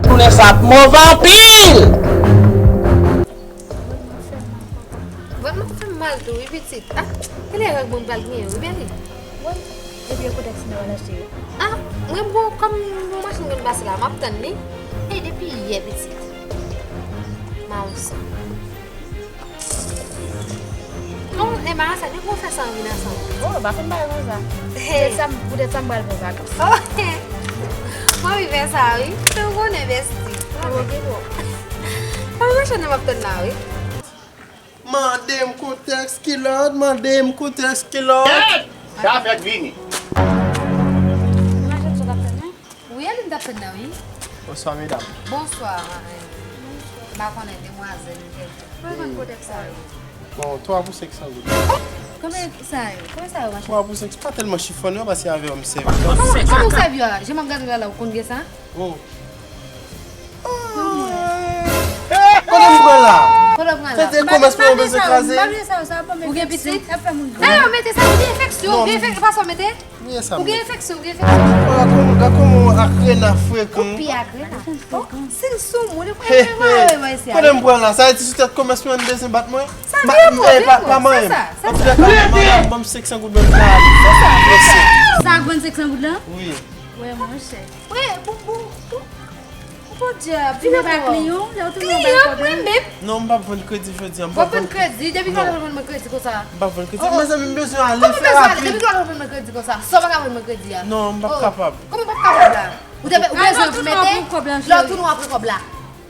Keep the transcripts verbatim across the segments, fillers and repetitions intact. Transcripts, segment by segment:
Tounen sa ap move anpil. Vrèman fè m mal tou wi pitit. Ah, kilè règ mwen pral genyen wi Bèli? Wi, epi yo kote ak sima w al achte yo? Ah, mwen bon, kòm yon machin konn pase la, m ap tann li. E depi yè pitit. Mawousa. Non, Emma, sa gen pou fè sa anvi nan san. Oh, pa fin bagay konsa. Poutèt sa, poutèt sa m pral pran vakans. Oh, mwen anvi fè sa wi. Ou konnen besti. Mwen gen bon. Mwen machann nan m ap tann la wi. Mande m kontèks kilòt, mande m kontèks kilòt. Sa fèk vini. Machann sot ap tann mwen. Wi, Aline t ap tann nan, wi. Bonswa, medam. Bonswa, madanm. M pa konnen demwazèl ou tèt. Mwen konn kote sa yo. Bon, twa pou senk san goud. Oh! Konbyen sa yo? Konbyen sa yo, machann? Twa pou senk, pa tèlman chifonnye, paske avè w m sèvi. Kòman, kòman w sèvi a? Jan m ap gade w la, la, ou konn gen sa? Oh. Kote m pran la? Kote w pran la? Se te komès mwen bezwen kraze. Ou gen pitit? Sa yo mete sa, ou gen enfeksyon, ou gen enfeksyon, pa sa w mete? Ou gen enfeksyon, ou gen enfeksyon. Gad kòman, gad kòman Akrena frekan. Ou pi Akrena. Oh, si l sou moun, li pral fè mwen wè isi a. Kote m pran la? Sa vle di sou tèt komès mwen, m bezwen bat mwen? Sa vle di, pa manyen m. An tou lè ka, madanm, ban m senk san goud mwen pral. Sa ak vann senk san goud lan? Wi. Wi, monchè. Wi, pou, pou, pou. Podyab, vin ankò. Kliyan, lè w tounen w bay kòb la. Kliyan, mwen menm. Non, m p ap vann kredi jodi a, m p ap vann. W ap vann kredi, depi kilè w vann mwen kredi konsa? M p ap vann kredi. Mezanmi, m bezwen ale, fè rapid. Kòman bezwen ale? Depi kilè w vann mwen kredi konsa? Sa w pa ka vann mwen kredi a? Non, m p ap kapab. Kòman w p ap kapab la? Ou te, ou bezwen pou mete? Lè w tounen w ap pran kòb la.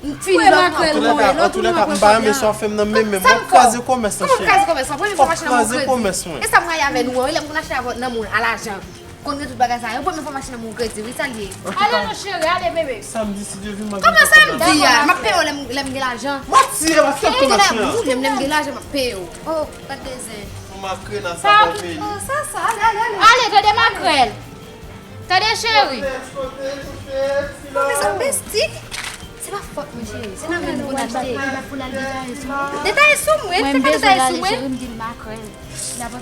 M fini lè w tounen w ap pran kòb la. Antoulèka, antoulèka, m pa renmen sa w fè m nan, men, men m ap kraze komès lan, cheri. Kòman w kraze komès lan? Premye fwa m achte nan moun kredi. M ap kraze komès mwen. E sa m rayi avè nou an, wi, lè m konn achte nan moun a lajan. Konn gen tout bagay sa yo. Premye fwa m achte nan moun kredi, wi, sa l ye. Ale non, cheri, ale, bebe. Samdi, si Dye vle, m ap vin. Kòman samdi a? M ap peye w lè m, lè m gen lajan. Manti, e pa fè komès mwen. Lè m, lè m gen lajan, m ap peye w. Oh, gad de zen. Pou makrèl la, sa pa peye. Oh, sa, sa, ale, ale, ale. Ale, tande makrèl. Tande, cheri. Kontèks, kontèks, kontèks, kilòt. Mezanmi, besti. Se pa fòt mwen, cheri. Se nan men nou pou n achte. Detaye sou mwen, se pa detaye sou mwen. Mwen, m bezwen l ale, cheri, m di l makrèl.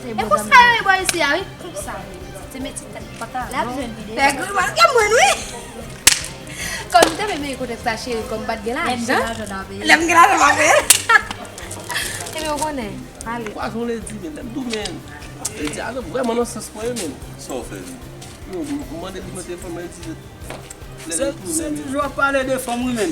E konsa yo ye bò isi a, wi. Konsa, wi. Se meti tèt pata. L ap jwenn videyo. Fè gri, w ap jwenn mwen, wi. Kòm m te vle mete kontèks la, cheri, kòm m pa t gen lajan. Lè m gen lajan, n a peye. Lè m gen lajan, m a peye. Ebyen, ou konnen. Ale. Kwa jan w le di, men, lè m tou, men. Li di, ale, vrèman, nan sans mwen, men. Sa w fè, men? Yo, m mande li nan telefòn, men, li di, Se, se toujou ap pale de fanm wi menn.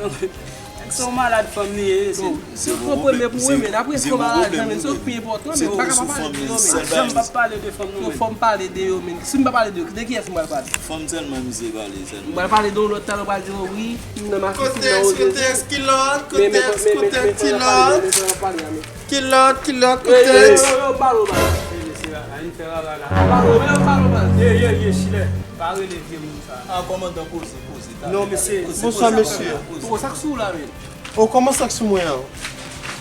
Nèg se yon malad fanm li ye, se, se yon premye pou mwen menn. Apre fanm a lajan menn, se yo k pi enpòtan menn. M pa ka pa pale de yo menn. Janm p ap pale de fanm non menn. Fò m pale de yo menn. Si m pa pale de yo, de kiyès m pral pale? Fanm sèlman misye pale sèlman. M pral pale de yon lòt talè, w pral di wi, m nan makis, m nan ozezi. Kontèks, kontèks, kilòt, kontèks, kontèks, kilòt. Kilòt, kilòt, kontèks. Yo, yo, yo, yo, balo, balo. Mesye, a, a, n fè rara la. Balo, yo, balo, balo. Ye, ye, ye, chilè. Pa rele vye moun sa. A, kòmandan, poze, poze, talè. Non, mesye. Bonswa, mesye. Poko sa k sou ou la menm? O, kòman sa k sou mwen an? M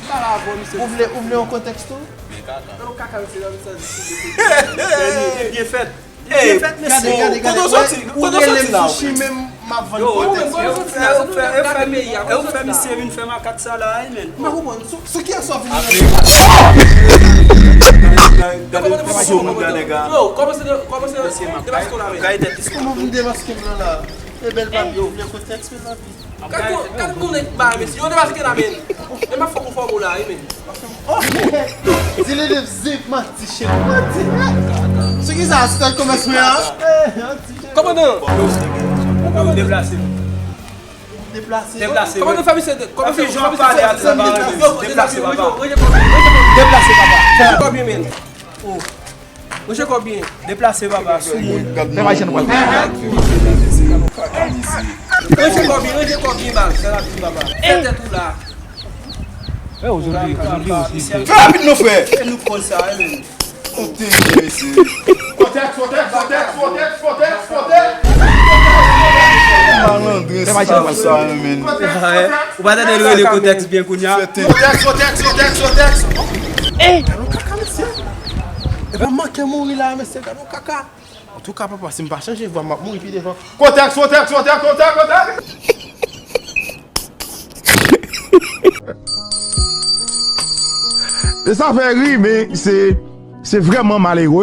pale avè w, mesye. Ou vle, ou vle yon kontèks tou? Men kaka. Nan kaka, mesye, nan misye. Byen fèt. Byen fèt, mesye. Gade, gade, gade. Ou rele m sou chimen m, m ap vann kontèks. Yo, ou menm, kote w soti la? Ou fè, ou fè, ou fè misye vin fè makak sa la, wi, menn. M pa konprann. Sou, sou kiyès w ap vin rele? Yo, kòmanse de, kòmanse de, demaske w la, menn. Kòman w vin demaske m nan la? E bèl papi, ou vle kontèks, bèl papi? Gad kon, gad kon nèg bay, mesye. Yo, demaske la, menn. E m ap fè w konfòme w la, wi, menn. Oh, di li de zip, manti, cheri, manti. Sou ki sa, sou tèt komès mwen an? Eh, manti, cheri. Kòmandan. Deplase. Deplase. Deplase. Kòmandan, fè misye de, kòmandan, fè misye de, deplase, papa. Deplase, papa. Deplase, papa. Fè kòb byen, menn. Oh. Ranje kò byen. Deplase, papa, sou moun. Fè machin pral. Ranje kò byen, ranje kò byen, bal. Fè rapid, papa. Fè tèt ou la. Fè rapid, non, frè. E nou konn sa, wi, menn. Kontèks, kontèks, kontèks, kontèks, kontèks, kontèks, kontèks. Malandren sa, sa, menn. Ou pa tande l rele kontèks byen kounye a? Kontèks, kontèks, kontèks, kontèks. Eh! Gade yon kaka, mesye. E pa manke mouri la, mesye, gade yon kaka. Antouka, papa, si m pa chanje vwa, m ap mouri pi devan. Kontèks, kontèks, kontèks, kontèks, kontèks. E sa fè ri, men se, se vrèman malere.